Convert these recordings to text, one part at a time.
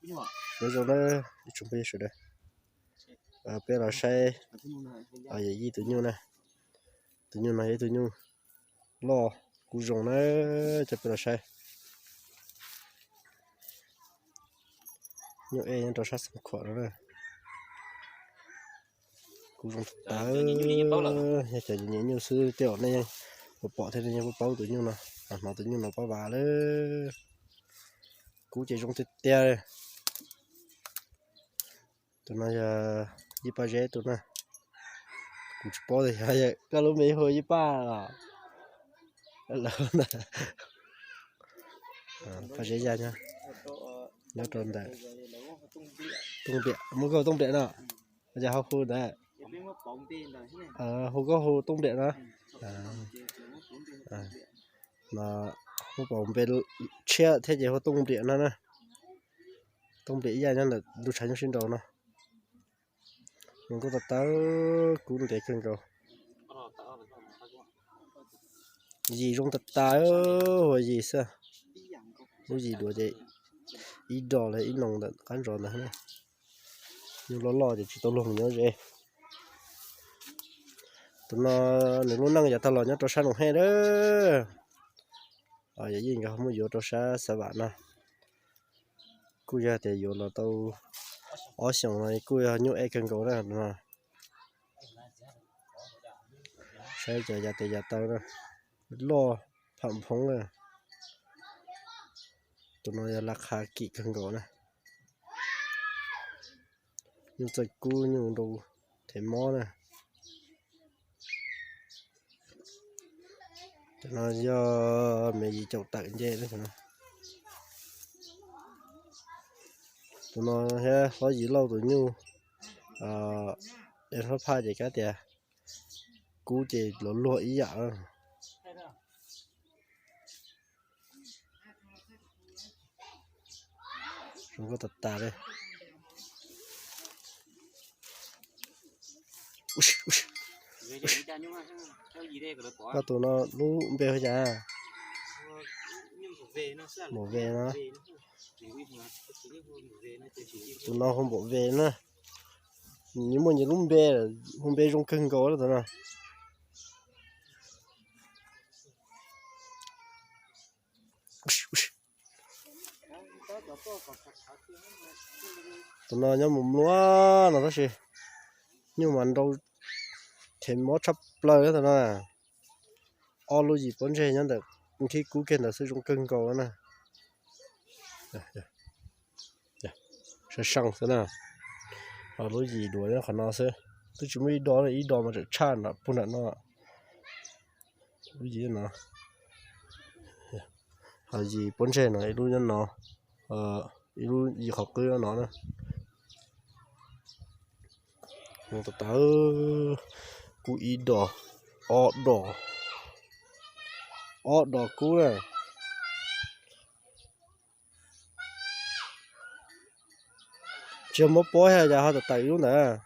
Nyob zoo na ib tsoom phooj ywg sawv daws, peb los saib yawm yij tus nyuj na. Tus nyuj no yog ib tug nyuj loj kub zoo na, coj peb los saib. Nyuj ej nyob rau sab Xeev Khuam no na. Kub zoo tas, yog cov nyiam nyuj xwb tej zaum nej pom pom thiab nej yeej paub tus nyuj no, hnov tus nyuj no pab vas lawm. Kub ces zoo tiag tiag. Tus no yog Yij Paj Zeb tus na. Kuv tsis paub tias yog koj lub npe hu Yij Paj los lawm ntag. Paj Zeb Yaj nyob rau ntawm Tooj Npliam, muaj koj hu Tooj Npliam no, yog ho hu ntawd. Hu koj hu Tooj Npliam no. No muaj pom npe tshiab thiab ces hu Tooj Npliam no na. Tooj Npliam ib yam nyob ntawm ntuj tshav nyob sib nraus no. Zoo nkauj tas tas, kub ntev kawg nkaus. Yim zoo tas tas, ua yim xwb. Lub yim duav ces ib dos los ib noos ntawm qab ntsos ntawd. Nyuj loj loj ces tsis tau luag mus nyob ze. Tus no nws lub neej yav tag los nyob rau sab Loos Hej lawm. Yog yeej nkawd muab yuav rau sab Xav Vam no. Kuj yog tias yuav los tau ob xyoos no kuj yog nyuj ej kawg nkaus na no. Saib cov yav tes yav taw na, loj pham phoob na. Tus no yog laj qha kim kawg nkaus na. Nyuj txawj kub nyuj nrau thev mob na. Cov no yog me yim caum tawm nce na. Tus no thiab hlob Yim Lauj tus nyuj, es hlob Phaj ces kav tias kub ces los luag ib yam. Zoo nkauj tas tas li. Koj tus no lub npe hu cas? Npaum Ve no. Tus no hu Npaum Ve na. Nws muaj nyias lub npe, hu npe zoo kawg nkaus tus no. Tus no nyob mus mluab no tab sis nyuj mas nrau thev mob tshaj plaws tus no. Ob lub yim pob ntseg nyob ntawm nkhib kub kiag ntawd xwb zoo kawg nkaus na. Sab seej xwb na. Lub yim duav nyob qhov no xwb, twb tsis muaj ib do, ib do mas tseem tshaj nram puag nram no. Lub yim no, ho yim pob ntseg no ib lub nyob no, ib lub yim qhov qwb no na. Tus tas, kub ib dos, ob dos, ob dos kub na. Tsis yog mob pob thiab cas ho tawm tawm ib lub ntawd.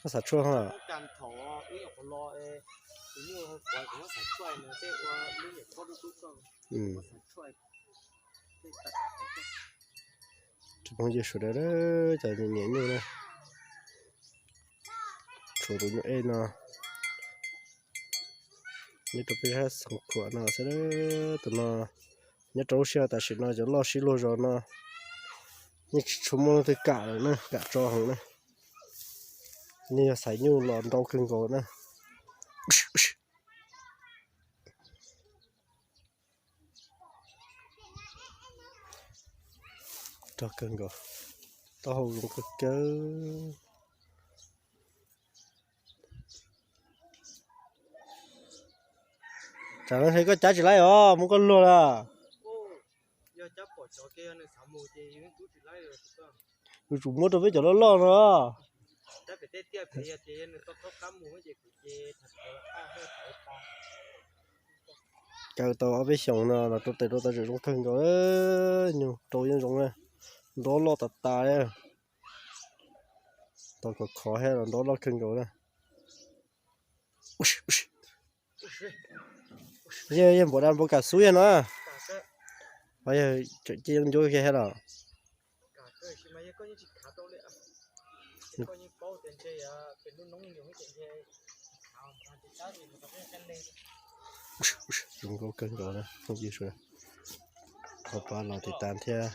Koj xav tshuaj. Tsoom phooj ywg sawv daws, cov nyiam nyuj na, tshuav tus nyuj ej no nyob rau peb sab Xeev Khuam no xwb. Tus no nyob rau lub sij hawm tam sim no cov loj sib luag zos no yeej tsis tshua muaj leej twg kam lawm na, kam tso heev na. Nej yog xaiv nyuj los nrau kawg nkaus na. Rog kawg nkaus, taub hau zoo kawg kawg. Tsam no ntshe koj cab tsis laib os, muab koj luag lawm. Yuav tsum muab rau peb cov loj loj no. Kaw tau ob peb xyoos no los rau tes rau taw tseem zoo kawg nkaus, nyuj rau yeej zoo na, nrov loj tas tas li. Tau khov khov thiab los nrov loj kawg nkaus na. Yog npaum dab npaum kam xub yog no. Pab yawg tseem cia yooj ncuab kiag thiab los. Zoo nkauj kawg nkaus na phooj ywg sawv daws. Thov pab los tiv tas thiab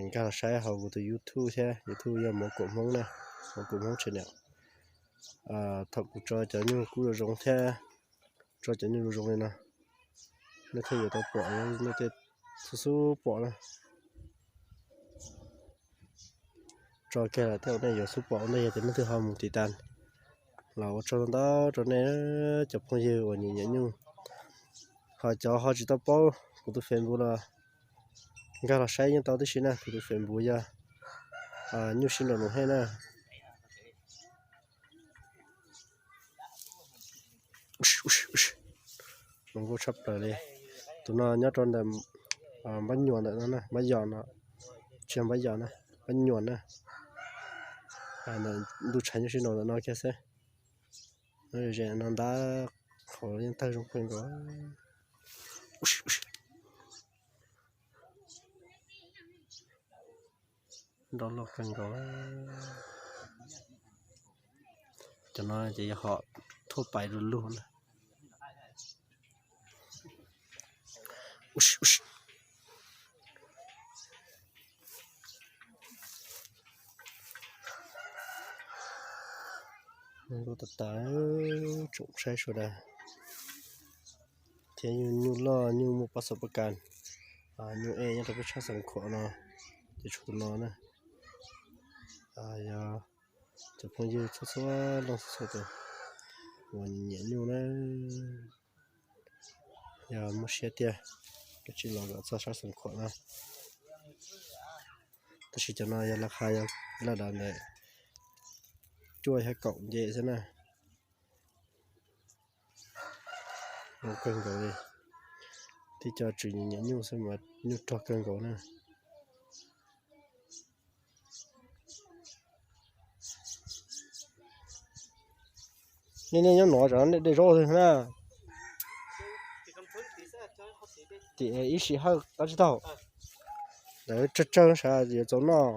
nkag los saib hauv kuv tus YouTube thiab, YouTube yog Muas Kuam Hmoob na, Muas Kuam Hmoob channel. Thaum kuv tso cov nyuj kub zoo zoo thiab tso cov nyuj zoo zoo li no, nej thiaj yuav tau pom, nej thiaj xub xub pom na. Tso kiag lawm thiab nej yuav xub pom, nej yog tias leej twg ho mus tiv tas los ua tsaug ntau rau nej cov phooj ywg uas nyiam nyiam nyuj. Ho cov ho tsis tau paub kuv tus Facebook los nkag los saib yeej tau tib si na, kuv tus Facebook yog Nyuj Sib Nraus Noom Hej na. Zoo nkauj tshaj plaws li. Tus no nyob rau ntawm Npab Nyuam ntawm no na, Npab Yos no, tsis yog Npab Yos na, Npab Nyuam na. Ntuj tshav nyuj sib nraus ntawm no kiag xwb. Ze no ntab qhov yeej tawg zoo kawg nkaus. Nrov loj kawg nkaus. Cov no ces yog hom thuaj pais lug lug na. Zoo nkauj tas tas, tsoom saib sawv daws. Thiab nyuj loj nyuj muaj pob xov pob kas, nyuj ej nyob rau peb tshab Xeev Khuam no, ces tshuav tus no na. Yog cov phooj ywg txhua txhua leej txhua tus uas nyiam nyuj na, yog muaj siab tiag, kav tsij los kom txog sab Xeev Khuam na. Tab sis cov no yog laj qha yog laj dav ntawm cuaj thiab kaum nce xwb na. Zoo kawg nkaus li. Tib co tsis nyiam nyuj xwb mas nyuj rog kawg nkaus na. Nej, nej nyob no tsam nej dej zaub na. Tim ib sim hawj tab tsis tau. Lawv tsawg tsawg sav yuav txaus noj.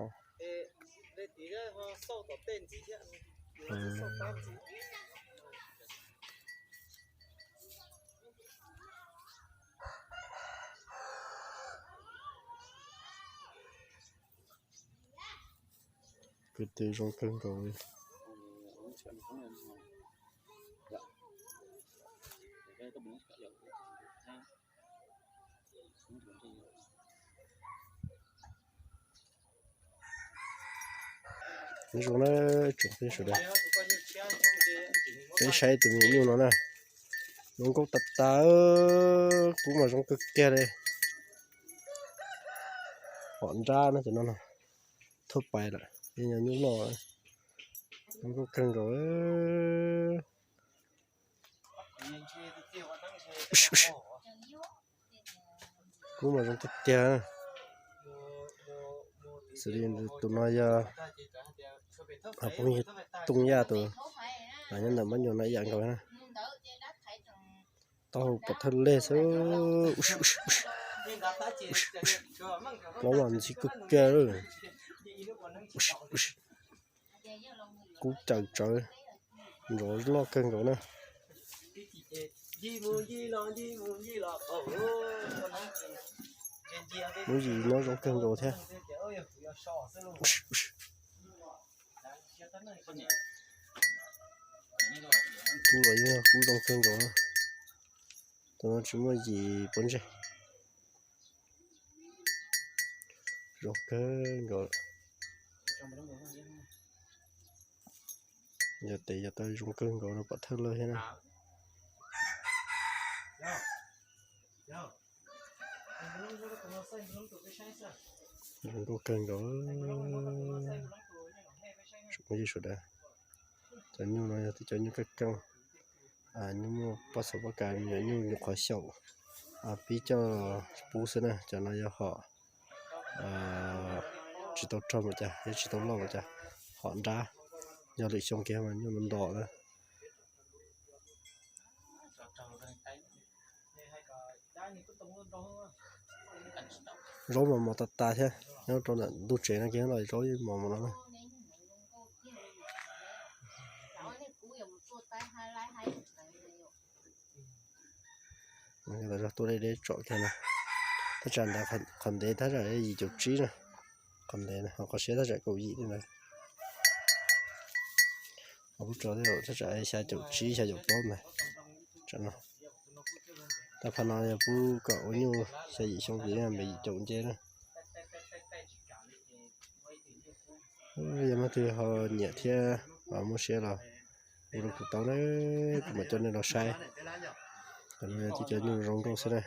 Kwv tw zoo kawg nkaus li. Nyob zoo na tsoom phooj ywg sawv daws, peb saib tus me nyuj no na, zoo nkauj tas tas, kub mas zoo kawg kiag li. Hom nrab no ces no no, thuaj pais lawm, nyuj loj, zoo nkauj kawg nkaus. Kub mas zoo tiag tiag. Xws li tus no yog phooj ywg Tooj Yaj tus, nyob ntawm Mab Nyuam no ib yam nkaus na. Taub hau pom thawj leg xwb. Plaub mas ntxim kawg kiag li. Kub caws tsawv, nrov loj kawg nkaus na. Lub yim nyob zoo kawg nkaus thiab. Kub los yog kub zoo kawg nkaus na. Tus no tsis muaj yim pob ntseg. Zoo kawg nkaus. Yog tes yog taw zoo kawg nkaus no pom thawj lawj thiab na. Zoo nkauj kawg nkaus. Tsoom phooj ywg sawv daws, cov nyuj no yog cov nyuj kaj keej, nyuj muaj pob txha pob kas, nyuj nyuam qhuav xyaum, pib coj pub xwb na. Cov no yog hom tsis tau rog npaum cas, yog tsis tau loj npaum cas, hom nrab, yog lwm xyoo kiag mas nyuj nto nto na. Zaub mos mos tas tas thiab, nyob rau ntawm ntuj tsev no ces los zaub mos mos no na. Tuaj deb deb tsom kiag na. Thaj tsam ntawd qhov ntev thaj tsam yim caum tsib na, qhov ntev na, ho qhov siab thaj tsam kaum yim li ntawd. Ho lub tsov thaj tsam xya caum tsib xya caum plaub ntawd. Tsam no, tag phab no yog pub kom ua nyuj xya yim xyoo ces npe yim caum nce na. Yog leej twg ho nyiam thiab ho muaj siab los ua rau kuv tau na, kuv mam coj nej los saib. Cov no yog cov nyuj zoo nkauj xwb na.